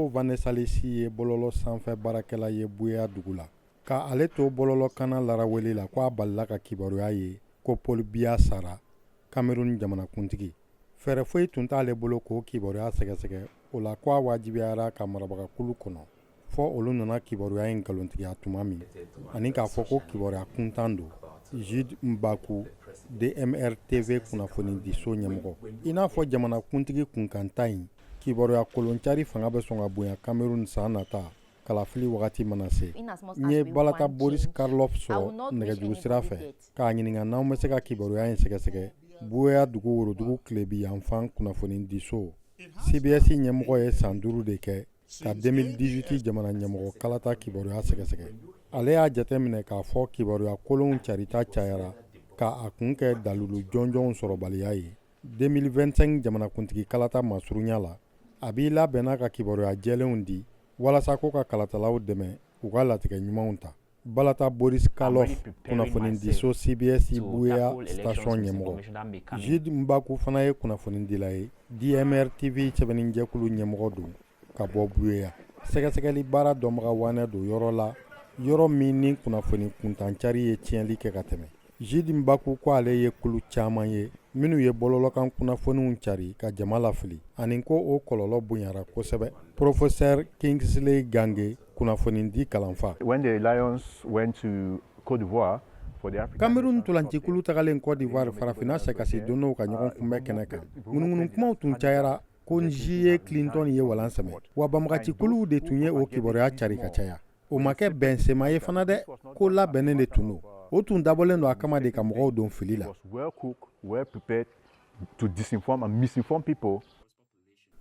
Ko Vanessa Lesi ye bɔlɔlɔ sanfɛ baarakɛla ye Buea dugu la. Ka ale to bɔlɔlɔkanna laraweli la, ko a balila ka kibaruya ye ko Paul Biya sara, Cameroun jamanakuntigi. Fɛɛrɛ foyi tun t'ale bolo k'o kibaruya sɛgɛsɛgɛ, o la ko a wajibiyara ka marabagakulu kɔnɔ fɔ olu nana kibaruya in nkalontigiya tuma min, ani k'a fɔ ko kibaruya kuntan don. Jude Mbaku, DMR TV kunnafonidiso ɲɛmɔgɔ. I n'a fɔ jamanakuntigi kunkanta in, kibaruya koloncari fanga bɛ sɔn ka bonya Cameroun san nata kalafili wagati mana se. N ye Balata Boris Karloff sɔrɔ nɛgɛjuru sira fɛ k'a ɲininka n'anw bɛ se ka kibaruya in sɛgɛsɛgɛ. Buea dugu worodugu tilebi yanfan kunnafonidiso CBS ɲɛmɔgɔ ye san 5 de kɛ ka 2018 jamana ɲɛmɔgɔ kalata kibaruya sɛgɛsɛgɛ. Ale y'a jateminɛ k'a fɔ kibaruya kolonw carita cayara, ka a kun kɛ dalilu jɔnjɔnw sɔrɔbaliya ye. 2025 jamanakuntigi kalata masurunya la, a b'i labɛnna ka kibaruya jɛlenw di walasa ko ka kalatalaw dɛmɛ u ka latigɛ ɲumanw ta. Balata Boris Karloff, kunnafonidiso CBS Buea station ɲɛmɔgɔ. Jude Mbaku fana ye kunnafonidila ye, DMR TV sɛbɛnnijɛkulu ɲɛmɔgɔ don ka bɔ Buea. Sɛgɛsɛgɛli baara dɔnbaga wanɛ don yɔrɔ la, yɔrɔ min ni kunnafoni kuntancari ye tiɲɛli kɛ ka tɛmɛ. Jude Mbaku ko ale ye kulu caman ye minnu ye bɔlɔlɔkan kunnafoniw cari ka jama lafili, ani ko o kɔlɔlɔ bonyara kosɛbɛ. Professeur Kingsley Gange, kunnafonidi kalanfa. When the Lions went to Côte d'Ivoire for the African Cameroun ntolancikulu tagalen Côte d'Ivoire farafinna sɛkasi dondow ka ɲɔgɔn kunbɛn kɛnɛ kan, ŋunuŋunu kumaw tun cayara ko Nji Clinton ye walan sɛmɛ wa. Banbagacikuluw de tun ye o kibaruya cari ka caya. O ma kɛ bɛnsema ye fana dɛ, ko labɛnnen de tun don. O tun dabɔlen don a kama de ka mɔgɔw don fili la. Was well cooked, well prepared to disinform and misinform people.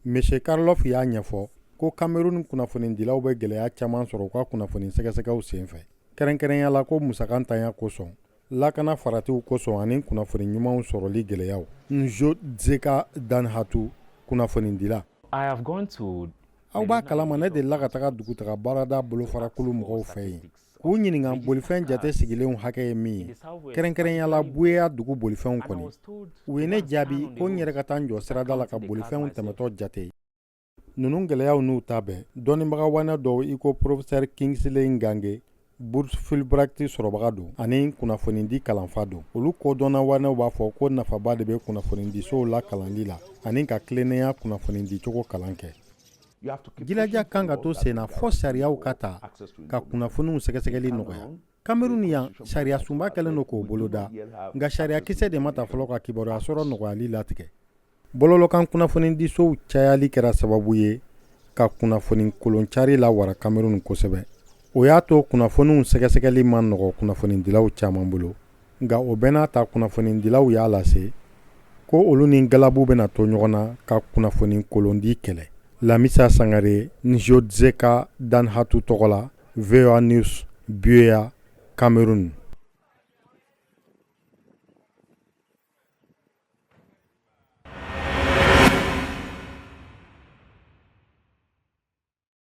Monsieur Karloff y'a ɲɛfɔ ko Cameroun kunnafonidilaw bɛ gɛlɛya caman sɔrɔ u ka kunnafoni sɛgɛsɛgɛw senfɛ, kɛrɛnkɛrɛnya la ko musaka ntanya kosɔn, lakana faratiw kosɔn ani kunnafoni ɲumanw sɔrɔli gɛlɛyaw. Njo Zeka Danhatu, kunnafonidila. I have gone to Aw b'a kalama, ne delila ka taga dugutaga baarada bolofarakulu mɔgɔw fɛ yen k'u ɲininka bolifɛn jate sigilenw hakɛ ye min ye, kɛrɛnkɛrɛnya la Buea dugu bolifɛnw kɔni. U ye ne jaabi ko n yɛrɛ ka taa n jɔ sirada la ka bolifɛnw tɛmɛtɔ jate. Ninnu gɛlɛyaw n'u ta bɛɛ, dɔnnibaga wanɛ dɔw i ko professeur Kingsley Ngange, bourse Fulbright sɔrɔbaga don ani kunnafonidi kalanfa don, olu kodɔnna wanɛw b'a fɔ ko nafaba de bɛ kunnafonidisow la kalanli la ani ka tilennenya kunnafonidicogo kalan kɛ. Jilaja kan ka to senna fɔ sariyaw ka ta ka kunnafoniw sɛgɛsɛgɛli nɔgɔya. Cameroun yan, sariya sunba kɛlen don k'o boloda, nka sariya kisɛ de ma ta fɔlɔ ka kibaruya sɔrɔ nɔgɔyali latigɛ. Bɔlɔlɔkan kunnafonidisow cayali kɛra sababu ye ka kunnafoni koloncari lawara Cameroun kosɛbɛ. O y'a to kunnafoniw sɛgɛsɛgɛli ma nɔgɔ kunnafonidilaw caman bolo. Nka o bɛɛ n'a ta, kunnafonidilaw y'a lase ko olu ni galabu bɛna to ɲɔgɔn na ka kunnafoni kolondi kɛlɛ. Lamisa Sangare, Njodzeka Danhatu tɔgɔ la, VOA News, Buea, Cameroun.